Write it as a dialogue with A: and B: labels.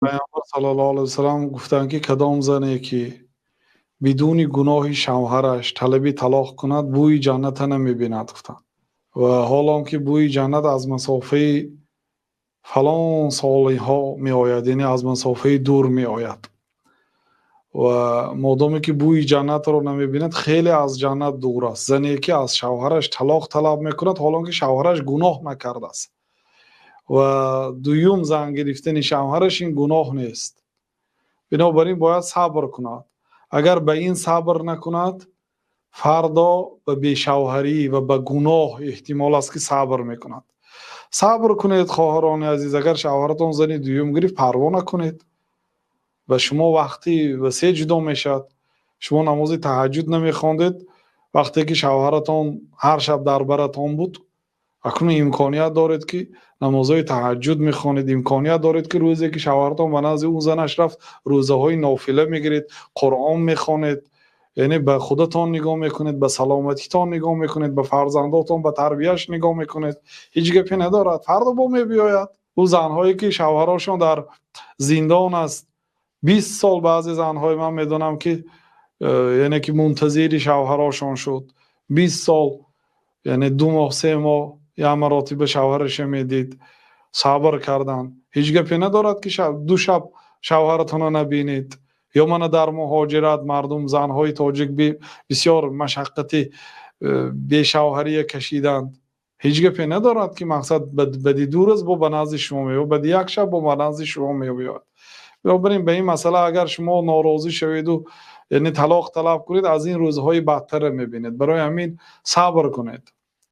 A: Паёмбар саллаллоҳу алайҳи васаллам гуфтанд, ки кадом зане ки бидуни гуноҳи шавҳараш талаби талоқ кунад, бӯи ҷаннатро намебинад, гуфтанд. Ва ҳол он ки бӯи ҷаннат аз масофаи фалон солҳо меояд, яъне аз масофаи дур меояд. Ва модоме ки бӯи ҷаннатро намебинад, хеле аз ҷаннат дур аст. Зане ки аз шавҳараш талоқ талаб мекунад, ҳол он ки шавҳараш гуноҳ накардааст. Ва дуюм зан гирифтани шавҳараш ин гуноҳ нест. Бинобар ин бояд сабр кунад. Агар ба ин сабр накунад, фардо ба бешавҳарӣ ва ба гуноҳ эҳтимол аст ки сабр мекунад. Сабр кунед, хоҳарони азиз, агар шавҳаратон зани дуюм гирифт, парво накунед. Ба шумо вақте васеъ ҷудо мешавад. Шумо намози таҳаҷҷуд намехондед, вақте ки шавҳаратон ҳар шаб дар баратон буд, акнун имконият доред ки намозҳои таҳаҷҷуд мехонед, имконият доред ки рӯзе ки шавҳаратон ба назди ӯ занаш рафт, рӯзаҳои нофила мегиред, Қуръон мехонед, яъне ба худатон нигоҳ мекунед, ба саломатитон нигоҳ мекунед, ба фарзандонатон, ба тарбияш нигоҳ мекунед. Ҳеҷ гапе надорад. Фардо бо меояд. Ӯ занҳое ки шавҳарашон дар зиндон аст, 20 сол, баъзе занҳои ман медонам ки яъне ки мунтазири шавҳарашон шуд. 20 сол, яъне 2 моҳ, 3 моҳ як маротиба шавҳарашро медид, сабр карданд. Ҳеҷ гапе надорад ки шаб, ду шаб шавҳаратонро набинед. Ё мана дар муҳоҷират мардум, занҳои тоҷик бисёр машаққати бешавҳария кашиданд. Ҳеҷ гапе надорад ки мақсад баъди 2 рӯз бо ба назди шумо меояд, баъди як шаб бо ба назди шумо меояд. Бинобар ин ба ин масъала агар шумо норозӣ шавед ва яъне талоқ талаб кунед, аз ин рӯзҳои бадтарро мебинед. Барои ҳамин сабр кунед.